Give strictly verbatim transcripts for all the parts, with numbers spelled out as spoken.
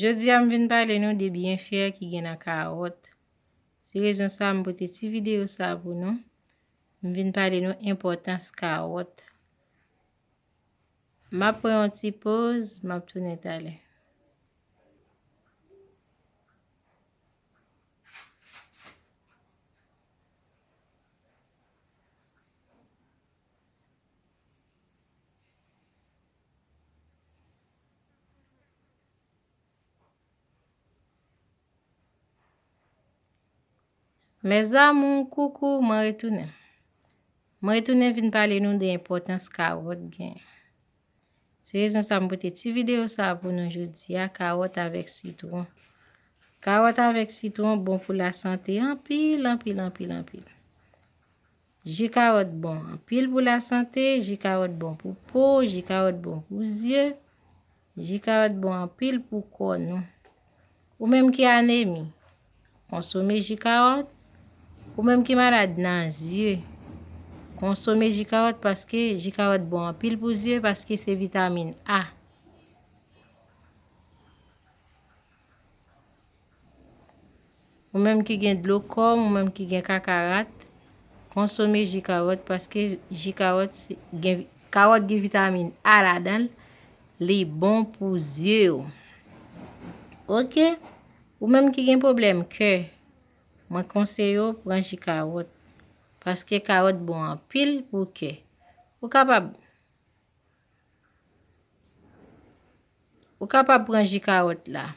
Jodi a, m vin pale nou de byenfè ki gen nan kawòt. Se rezon sa m pote ti videyo sa pou nou. M vin pale nou enpòtans kawòt. M ap pran yon ti poz, m ap tounen talè. Mes amours, coucou, mwen retounen. Mwen retounen vin pale nou de enpòtans kawòt gen. Se rezon sa m pote ti videyo sa pou nou jodi a, kawòt avèk sitwon. Kawòt avèk sitwon bon pou lasante anpil, anpil, anpil, anpil. Ji kawòt bon anpil pou lasante, ji kawòt bon pou po, ji kawòt bon pou zye, ji kawòt bon anpil pou kò nou. Ou menm ki anemi, konsome ji kawòt. Ou menm ki malad nan zye, konsome ji kawòt paske ji kawòt bon anpil pou zye paske se vitamin A. Ou menm ki gen dlo kòm, ou menm ki gen kakarat, konsome ji kawòt paske ji kawòt se- gen, kawòt gen vitamin A ladan l, li bon pou zye w. Oke? Ou menm ki gen pwoblèm kè, mwen konseye w pran ji kawòt paske kawòt bon anpil pou kè. Ou kapab Ou kapab pran ji kawòt la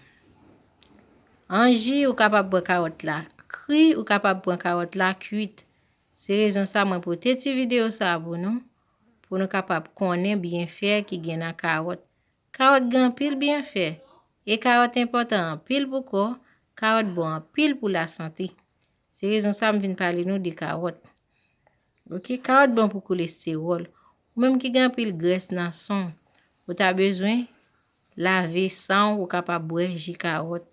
an ji, ou kapab pran kawòt la kri, ou kapab pran kawòt la kuit. Se rezon sa mwen pote ti videyo sa pou nou, pou nou kapab konnen byenfè ki gen nan kawòt. Kawòt gen anpil byenfè, e kawòt enpòtan anpil pou kò, kawòt bon anpil pou lasante. Se rezon sa m vin pale nou de kawòt. Oke, kawòt bon pou kolestewòl. Ou menm ki gen anpil grès nan san w, ou ta bezwen lave san w, ou kapab bwè ji kawòt.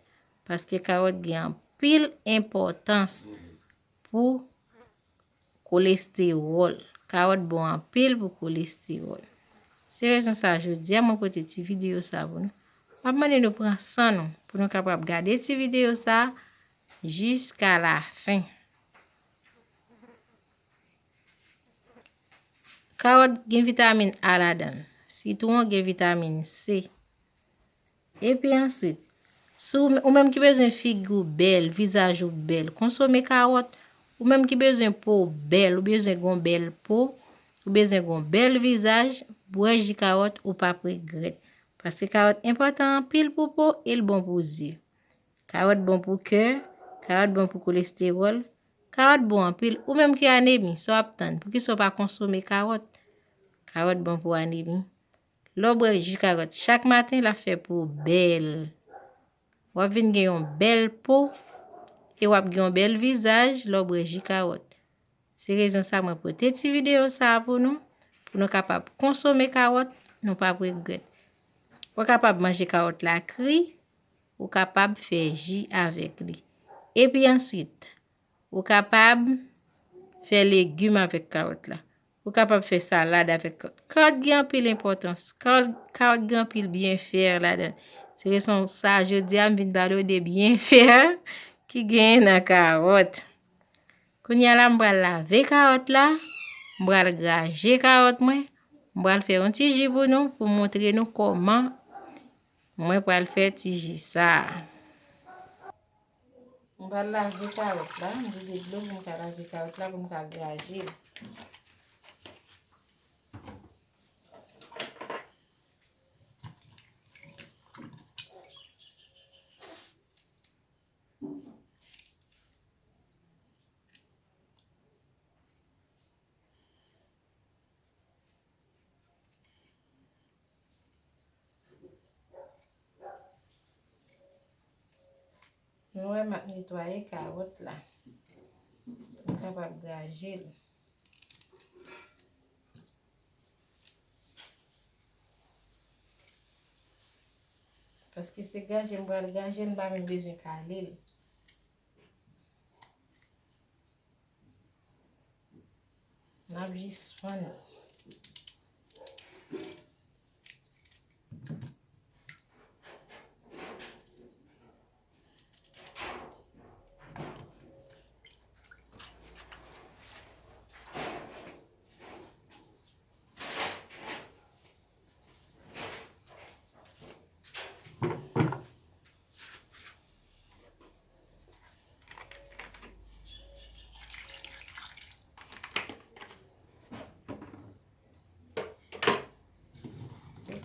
Paske kawòt gen anpil enpòtans pou kolestewòl. Kawòt bon anpil pou kolestewòl. Se rezon sa jodi a mwen pote ti videyo sa pou nou. M ap mande nou pran san nou pou nou kapab gade ti videyo sa jiska lafen. Kawòt gen vitamin A ladan l. Sitwon gen vitamin C. Epi answit, si w, ou menm ki bezwen figi w bèl, vizaj ou bèl, konsome kawòt. Ou menm ki bezwen po w bèl, ou bezwen gon bèl po, ou bezwen gon bèl vizaj, bwè ji kawòt, ou p ap regrèt. Paske kawòt enpòtan anpil pou po e l bon pou zye. Kawòt bon pou kè, kawòt bon pou kolestewòl, kawòt bon anpil. Ou menm ki anemi, sa w ap tann? Poukisa w pa konsome kawòt? Kawòt bon pou anemi. Lè w bwè ji kawòt chak maten, l ap fè po w bèl. W ap vin gen yon bèl po e w ap gen yon bèl vizaj lè w bwè ji kawòt. Se rezon sa mwen pote ti videyo sa a pou nou, pou nou kapab konsome kawòt, nou p ap regrèt. Ou kapab manje kawòt la kri, ou kapab fè ji avèk li. Epi answit, ou kapab fè legim avèk kawòt la. Ou kapab fè salad avèk kawòt. Kawòt gen anpil enpòtans. Kawòt, kawòt gen anpil byenfè ladan l. Se rezon sa, jodi a, m vin pale w de byenfè ki genyen nan kawòt. Kounye a la, m pral lave kawòt la. M pral graje kawòt mwen. M pral fè yon ti ji pou nou, pou montre nou kòman mwen pral fè ti ji sa a. M pral lave kawòt la, m vide dlo pou m ka lave kawòt la, pou m ka graje l. Nou wè m ap netwaye kawòt la pou m kapab graje l. Paske se graje m pral graje l, m pa menm bezwen kale l. N ap jis fann.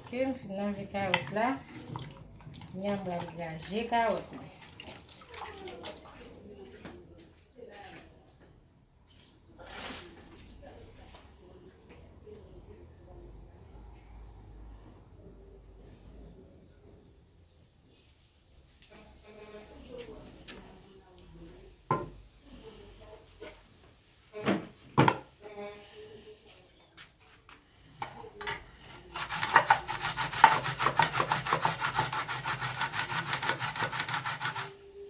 Ok, m fin lave kawòt la. Kounye a m pral graje kawòt mwen.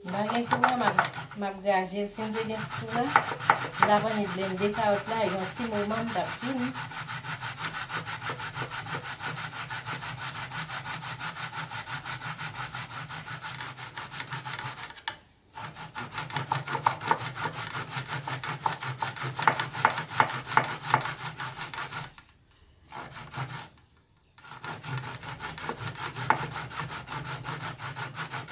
M pa gen kouran, m ap, m ap graje l. Si m te gen kouran, m t ap annik blende kawòt la, yon ti moman, m t ap fini.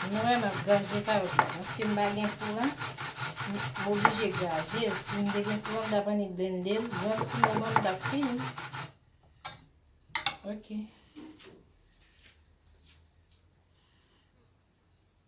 Nou wè m ap graje kawòt la. Paske m pa gen kouran, m oblije graje l. Si m te gen kouran, m t ap annik blende l. Yon ti moman, m t ap fini. Ok.